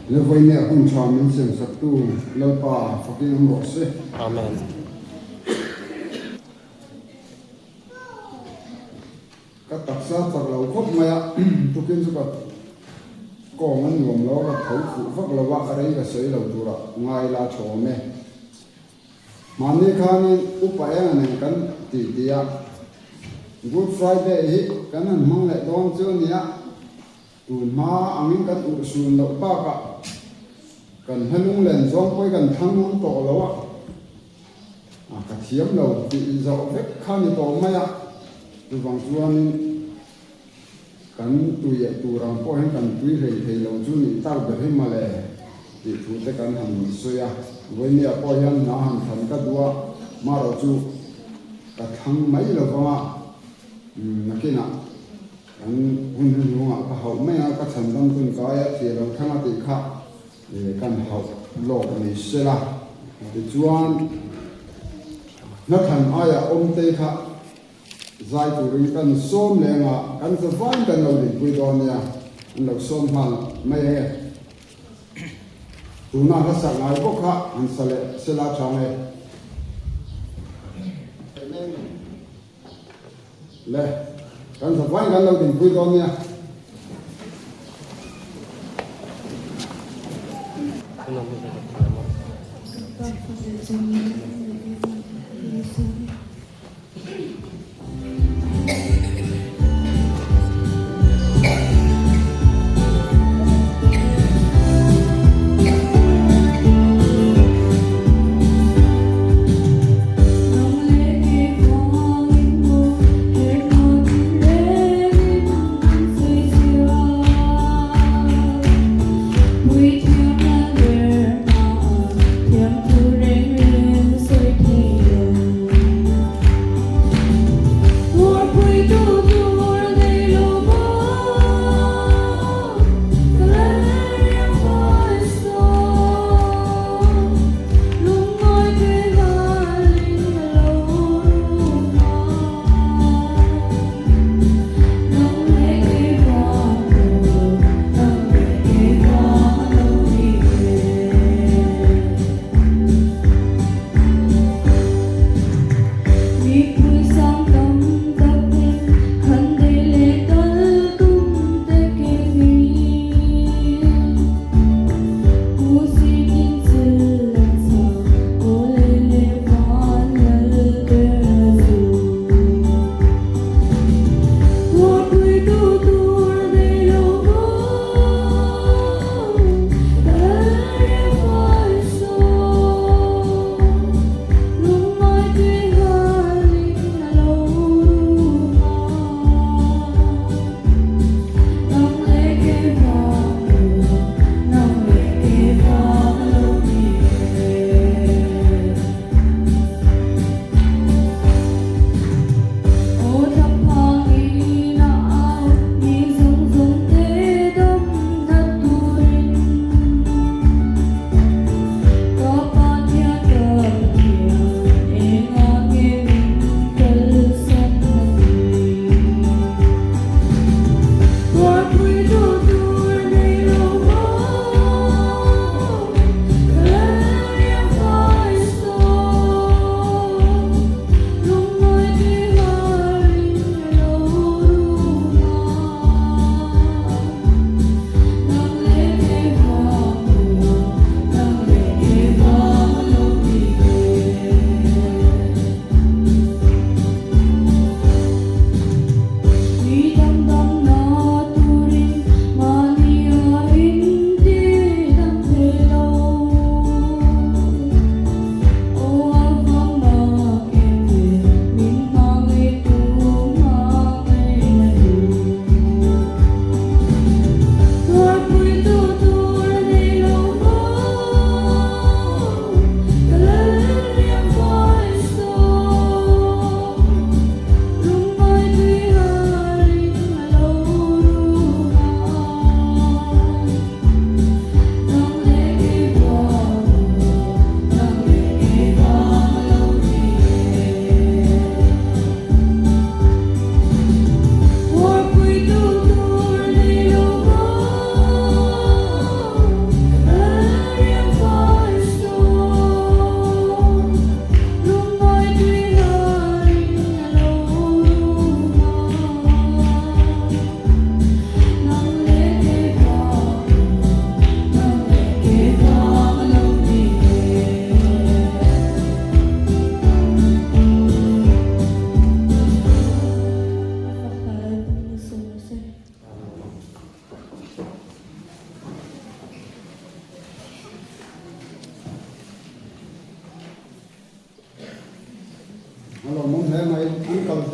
Le vawinia hun tha min siamsaktu Lalpa fakin awm rawh se. Amen. Ka taksa chak lo khawp mai a, tukin chu ka kawng a nuam lo a, ka tho fuh vak lo a, rei ka sawi lo turah ngai la tha awm e. Mahni khanin upa eng a nen kan tih tih a, Good Friday hi kan han hmang leh dawn chu a nia. Tun hma angin kan urhsun loh bakah kan hlalunglen zawng pawh hi kan thlang ngam tawh lo a, a ka thiam lo tih zawh vek kha ni tawh mai a, chuvang chuanin kan tui eh tur ang pawh hian kan tui hlei thei lo chu nih tak ber hi mawle tih thu te kan han sawi a, vawinia pawh hian hna han thlan ka duh a, marawh chu ka thlang mai lo vang a, nakinah. Kan hun hnuhnungah ka hauh mai a, ka chhan dam tun ka aia thih lo thleng a tih kha kan hauh lawk ni sela. Tichuan, Hnathan aia awmte kha zai turin kan sawm leng a, kan chavain kan lo dinpui dawn nia, an lo sawm nghal mai ang e. Tuna hla sak ngai bawk kha han sa leh sela chang e. Le, kan zavai kan lo dinpui dawn nia.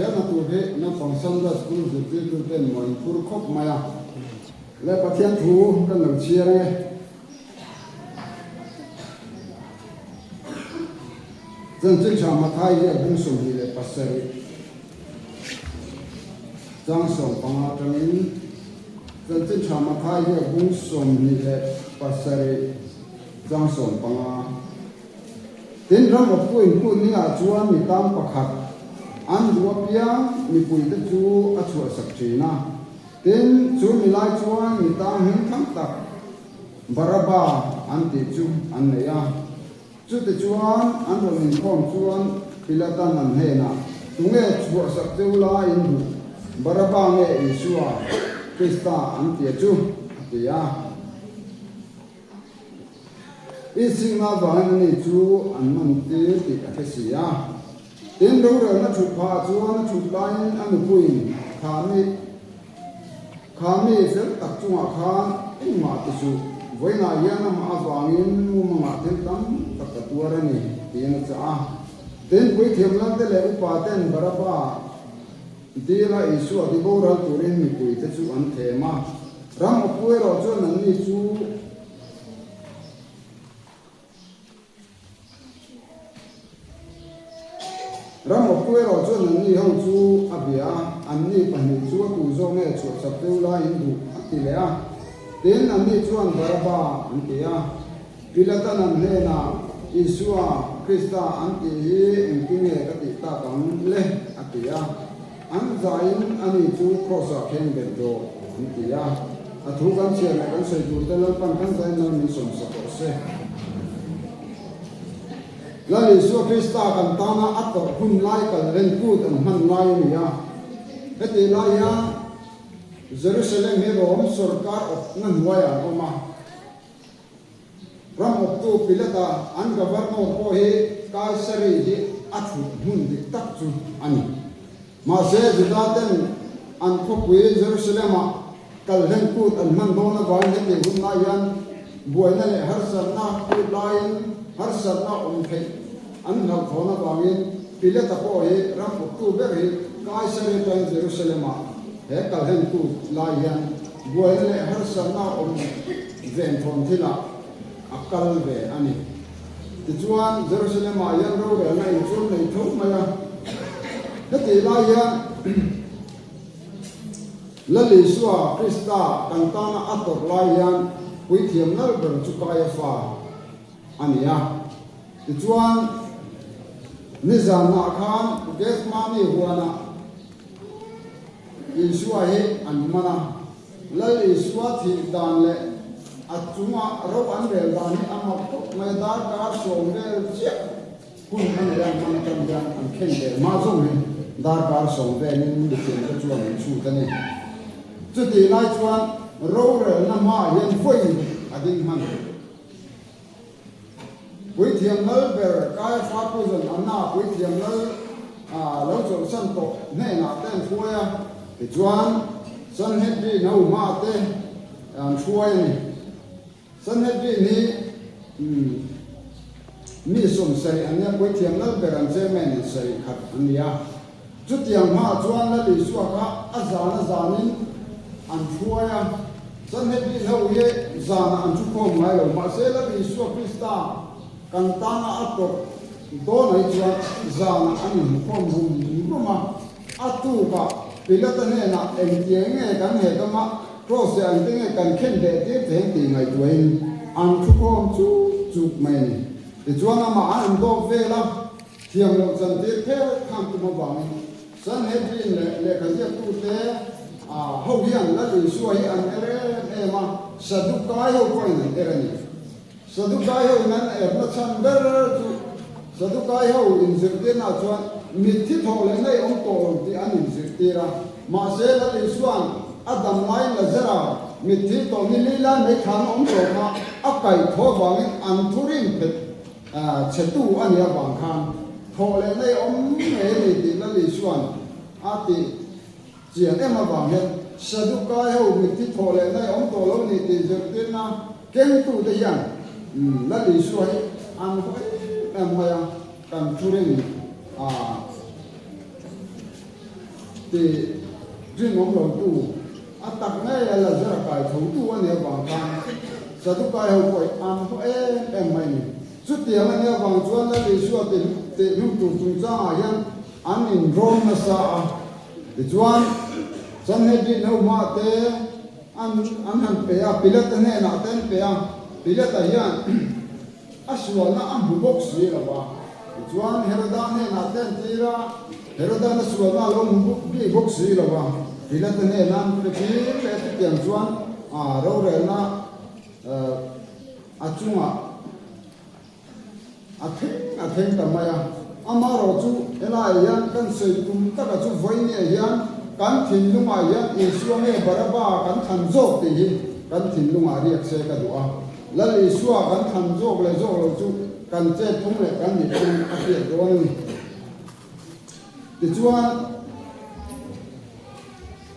zelna tur hi naupang Sunday School zirtirtuten maw in phur khawp mai a. Le Pathian thu kan lo chhiar ange. Chanchin tha Mathai hi a bung 27 chang 15 atangin Chanchin tha Mathai hi a bung 27 chang 15. Tin, ram awptu inkut ningah chuan mi tam pakhat an duh apiang mipuite chu a chhuahsak thin a. Tin, chu mi lai chuan mi tang hmingthang tak Baraba an tih chu an nei a. Chutichuan an rawn inkhawm chuan Pilatan an hnenah, Tunge chhuahsak cheu la in duh? Baraba nge Isua, Krista an tia chu? a ti a. I singna avangin ani chu an man tir tih a hre si a. Tin, rorelna thut phah chuan a thut laiin a nupuiin Khami, Khami fel tak chungah khan engmah ti suh, vawiinah hian amah avangin mumangah thil tam tak ka tuar a ni, tiin a chah a. Tin, puithiam lalte leh upa ten Baraba dila Isua tiboral turin mipuite chu an thlem a. Ram awpu erawh chuan anni chu. Ram awptu erawh chuan anni ho chu a bia a, anni pahnih chu a tu zawk nge chhuahchak deuh laiin duh a ti leh a. Tin, anni chuan Baraba an ti a. Pilatan an hnenah, Isua, Krista an tih hi engtin nge ka tih tak ang le? a ti a. An zaiin ani chu Kraws-ah kheng bet rawh, an ti a. A thu kan chhiar leh kan sawi turte Lalpan kan zain lal min sawmsak rawh se. Lal Isua Krista kan tana a tawrh hun lai kal ren kut an hman lai a ni a. Hetih lai hian Jerusalem hi Rom sorkar awpna hnuaiah an awm a. Ram awptu Pilata an governor pawh hi Kaisari hi a thut hmun dik tak chu a ni. Mahse, Juda ten an khawpui Jerusalem-ah kalhlen kut an hman dawn avangin heti hun lai hian buaina leh harsatna kut laiin harsatna awm theih an hlauhthawn avangin Pilata pawh hi ram awptu ber hi Kaisari atangin Jerusalem-ah he kalhlen kut lai hian Buaina leh harsatna awm ven thawn thilah a kal ve a ni. Tichuan, Jerusalem-ah hian rorelna inchhung nei tho mai a. Hetih lai hian Lal Isua Krista kan tana a tawrh lai hian puithiam lal ber chu Kaiafa a ni a. Tichuan, nizanah khan Gethsemane huanah, Isua hi an man a, Lal Isua thih dan leh a chunga ro an rel dan hi a mak khawp mai a, darkar 10 vel chiah hun a nei a, an man atang hian an khen ve hma zawng hi darkar 10 velin mithiamte chuan an chhut a ni. Chutih lai chuan rorelna hmaah hian vawi a ding hman. Puithiam lal ber Kaiafa Puzawn Anna puithiam lal lo chawlhsan tawh hnenah te an hruai a, tichuan Sanhedrin ho hma te an hruai a ni. Sanhedrin hi mi 70 an nia, puithiam lal ber an chairman in 71 an ni a. Chutiang hmaah chuan Lal Isua kha a zan a zanin an hruai a, Sanhedrin ho hi zanah an thukhawm ngai lo. Mahse, Lal Isua Krista kan tana a tawrh dawn ai chuan zanah an inhmukhawm rum rum a. A tukah Pilata hnenah engtiang nge kan he dama Kraws leh angte nge kan khen leh tir thei ang tih ngaihtuahin an thukhawm chuk chuk mai a ni. Tichuan amah an an dawp vel a. Thiam loh chantir pher khan tum avangin Sanhedrin leh lehkhaziaktute ho hian Lal Isua hi an er em em a, Sadukai ho pawhin an er a ni. Sadukai ho in an erna chhan ber chu Sadukai ho inzirtirnaah chuan mitthi thawh leh nei awm tawh lo tih an inzirtir a, mahse Lal Isua'n a dam laiin Lazara mitthi tawh ni li lai mai thlan awm tawh kha a kaih thaw avangin an thurin phet Chhetu a nih avang khan thawh leh nei awm ngei a ni tih Lal Isua'n a tih chian em avang hian Sadukai ho mitthi thawh leh nei awm tawh lo ni tih zirtirna kengtute hian Lal Isua hi an haw em em mai a, kan thurin a. Ti rinawm lo tu, a tak ngei a Lazara kai tho tu a nih avang khan Sadukai ho pawh hi an haw em em mai ni. Chutiang a nih avang chuan Lal Isua ti tihhlum tur chungchangah hian an inrawm nasa a. Tichuan, Sanhedrin ho hmaah te an an han pe a, Pilata hnenah te an pe a, Pilata hian A sualna a hmu bawk si lo va. Tichuan, Heroda hnenah te an tir a, Heroda'n a sualna a lo hmu bik bawk si lo va. Pilata hnena an pe tir leh chutiang chuan a rorelna a chungah a thleng a thleng ta mai a. Amaherawh chu helaiah hian kan sawi tum taka chu vawinia hian kan thinlungah hian Isua nge Baraba kan thlan zawk tih hi kan thinlungah riak se ka duh a. Lal Isua kan thlan zawk leh zawk lo chu kan chet phung leh kan nih phung a hriat dawn a ni. Tichuan,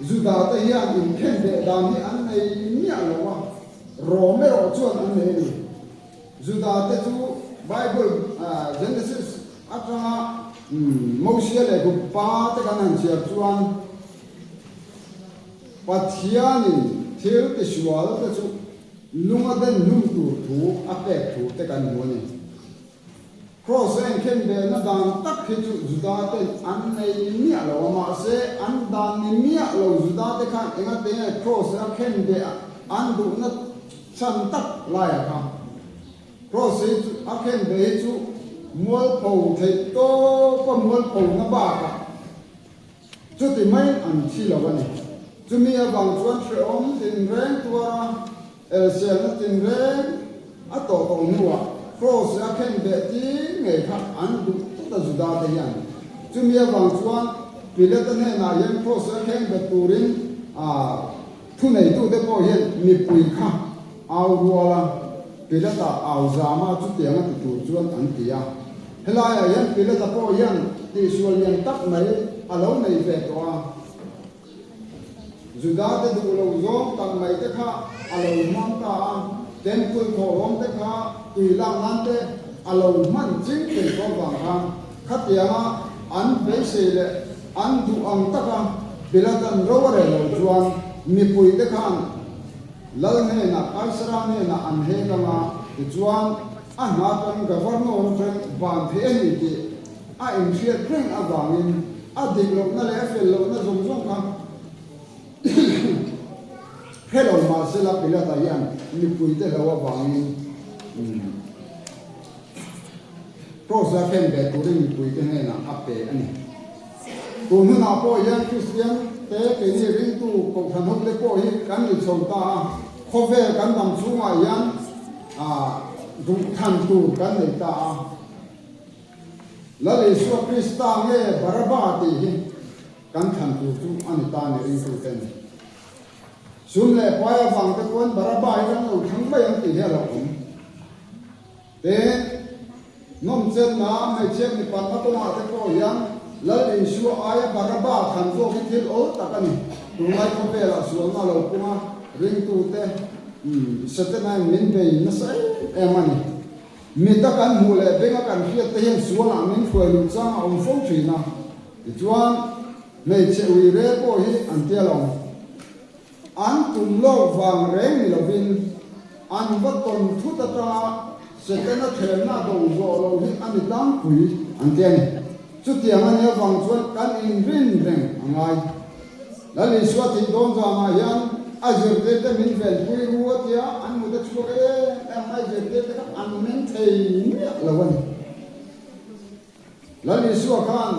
Juda te hian inkhen leh dan hi an nei miah lo a, Rom erawh chuan an nei a ni. Juda te chu Bible Genesis atanga Mosia leh Guppa te kan han chhiar chuan Pathianin thil tisual te chu Lung a den hlum tur thu a pek thu te kan hmu a ni. Kraws a inkhen behna dan tak hi chu Juda ten an nei miah lo a, mahse an dan ni miah lo Juda te khan enga te nge kraws a khen beh an duhna chhan tak laiah kha kraws hi chu a khen beh hi chu mualpho theih tawpa mualpho na bakah Chuti mai an thi lo a ni. Chumi avang chuan hrehawm tinreng tuara elselna tinreng a tawh tawh hnuah Kraws a khen beh tir ngei kha an duh tlat a Juda te hian. Chumi avang chuan Pilata hnenah hian Kraws a khen bet turin thuneitute pawh hian mipui kha au rual a, Pilata au zama chutiang a ti tur chuan an ti a. Helaiah hian Pilata pawh hian tihsual lian tak mai a lo nei ve tawh a. Judate duh lo zawng tak mai te kha a lo hmang ta a, Temple thawhlawm te kha tui lak nan te a lo hman ching thei tawh vang khan khatianga an beisei leh an duh ang taka Pilatan ro a rel lo chuan mipui te khan Lal hnenah Kaisara hnenah an hek ang a, tichuan a hna tan Governor atang van theih a ni tih a inhriat reng avangin a dik lohna leh a fel lohna zawng zawng kha hre lo mahsela Pilata hian mipuite hlo avangin Kraws a khen ve turin mipuite hnenah a pe a ni. Tun hunah pawh hian Kristian te keini ringtu kohhran ho te pawh hi kan ni chho ta a, khawvel kan dam chhungah hian duhthlan tur kan nei ta a. Lal Isua Krista nge Baraba tih hi kan thlan tur chu a ni ta ni ringtu ten. Sum leh pai avang te chuan Baraba hi kan lo thlang mai ang tih hi a lo awm. Tin, nawmchenna hmeichhiat mipat na kawngah te pawh hian Lal Isua aia Baraba thlan zawk hi thil awl tak a ni. Tunlai khawvelah sualna a lo pung a, ringtute Setana in min bei nasa em em a ni. Mita kan hmuh leh benga kan hriat te hian sualah min hruai luh chang a awm fo thin a. Tichuan, hmeichhe uire pawh hi an tia lo. An tum lawk vang reng ni lovin an va tawn thut atanga Setana thlelna do zawh lo hi a ni tlangpui an ti a ni. Chutiang a nih avang chuan kan inrin reng a ngai. Lal Isua thih dawn zanah hian a zirtirte min venpui ru a tia an mut a chhuak em em mai zirtirte kha an meng thei miah lo a ni. Lal Isua khan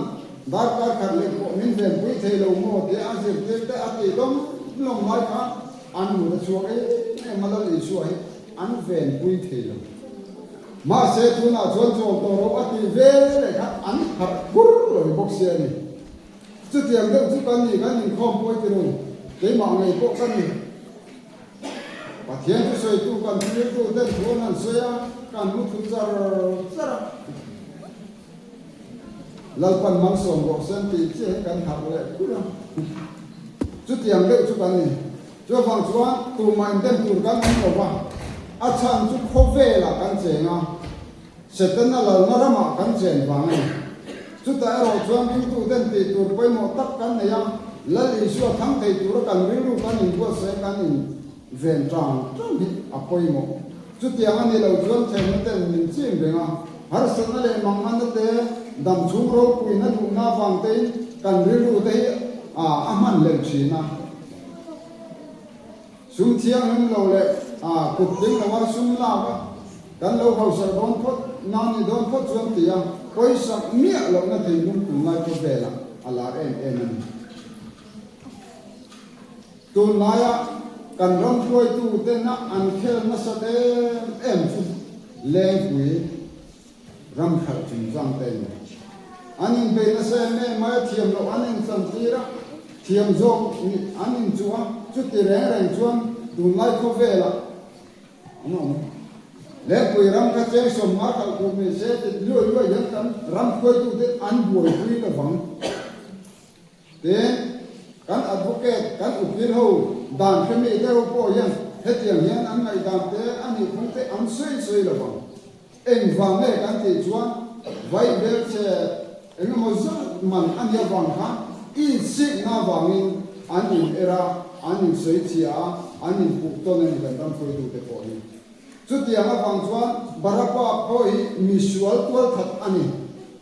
darkar khat leh pawh min venpui thei lo maw tia a zirtir te a tih lawm lawm lai khan an mut a chhuak em em a, Lal Isua hi an venpui thei lo. Mahse tunah chuan chawl tawh ro a tih ve leh khan an harh kur lo bawk sia a ni. Chutiang deuh chu kan ni kan inkhawm pawi ti lo, keimah ngei pawh ka ni. Pathian thusawitu kan thiltu ten thu an han sawi a, kan mu thu char char a. Lalpan malsawm rawh se an tih chiah hi kan harh leh kur a. Chutiang deuh chu kan ni. Chuvang chuan tumah indem tur kan awm lo va, a chhan chu khawvelah kan cheng a, Setana lalna ramah kan chen vang a ni. Chutah erawh chuan ringtu ten tih tur pawimawh tak kan nei a. Lal Isua thang thei tura kan rilru kan inbuatsaih kan inven tang tang hi a pawimawh. Chutiang a ni lo chuan thlenna ten min chim reng a, harsatna leh manganna te, damchhung ropuina duhna avang tein kan rilru te hi a hman hlel thin a. Sum thianghlim lo leh kut tling loa sum lak a, kan lo hausak dawn phawt na ni dawn phawt chuan ti a, pawisak miah lohna thinlung tunlai khawvelah a lar em em a ni. Tunlaia kan ram hruaitutena an khel nasat em em chu Lengpui ram hralh chungchang te a ni. An inbei nasa em em mai a, thiam loh an inchantir a, thiam zawk nih an inchuh a, chuti reng reng chuan tunlai khawvelah an awm. Lengpui ram kha cheng sawmnga khalh tur ni se ti luai luai hian kan ram hruaitute an buaipui lovang. Tin, kan advocate, kan ukil ho dan hremi te ho pawh hian hetiang hian an ngaihdan te, a nihphung te an sawi sawi lo vang. Engvang nge kan tih chuan vai belchhe eng emaw zat man a nih avang khan insikna avangin an in er a, an insawi chhia a, an inpuh tawn a ni kan ram hruaitute pawh hi. Chutiang avang chuan Barabba pawh hi misual tualthat a ni.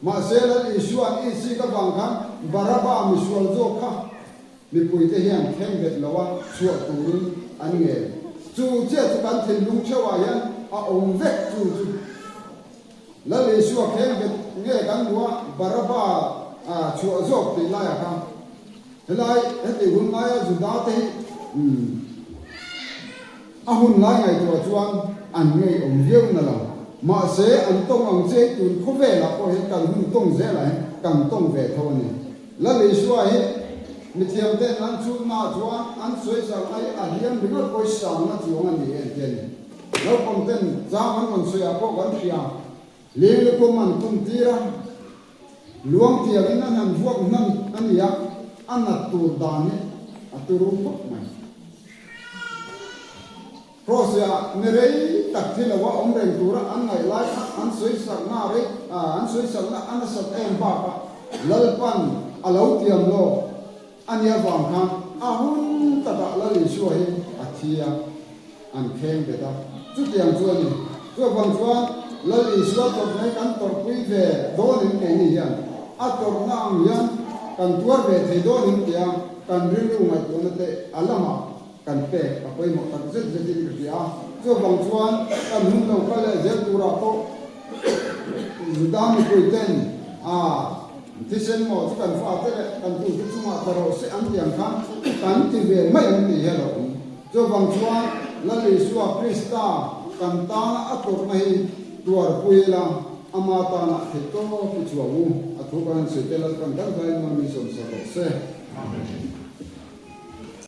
Mahse Lal Isua'n isik avang khan Barabba misual zawk kha mipuite hian thleng bet loa chhuah turin an ngen. Chu chiah chu kan thinlung theuhah hian a awm vek chu chu. Lal Isua thleng bet nge kan hmu a, Barabba chhuah zawk tih laiah khan helai heti hun laia Juda te hi A hun lai ngaihtuah chuan an ngeiawm viau na lo. Mahse, an tawng ang che tun khawvelah pawh hian kan hun tawng zelah hian kan tawng ve tho a ni. Lal Isua hi mithiam ten an chhutnaah chuan an sawi sang ai a hliam ringawt pawh hi sangna chuang a ni em ti a ni. Naupang ten chang an rawn sawiah pawh kan hria. Leng lukhum an tum tir a, luang tiangin an han vuak hnan a ni a, a nat tur dan hi a turu khawp mai. Cross-ah ni rei tak thi loa awm reng tura an ngaih lai kha an sawisakna rei an sawisakna a nasat em bakah Lalpan a lo tiam lawk a nih avang khan a hun takah Lal Isua hi a thi a, an kheng bet a. Chutiang chu a ni. Chuvang chuan Lal Isua tawrhna hi kan tawrhpui ve dawnin keini hian a tawrhna ang hian kan tuar ve thei dawnin tia kan rilru ngaihtuahna te a lamah kan pek a pawimawh tak zet zetin ka hria a. Chuvang chuan kan hun lo kal leh zel turah pawh Juda mipui ten a thisen maw chu kan fate leh kan tute chungah tla rawh se an ti ang khan kan ti ve mai ang tih hi a lo awm. Chuvang chuan Lal Isua Krista kan tana a tawrhna hi tuarpui ila ama tana theihtawp i chhuah u. A thu kan han sawi te Lalpan kan zaiin mal min sawmsak rawh se. Amen.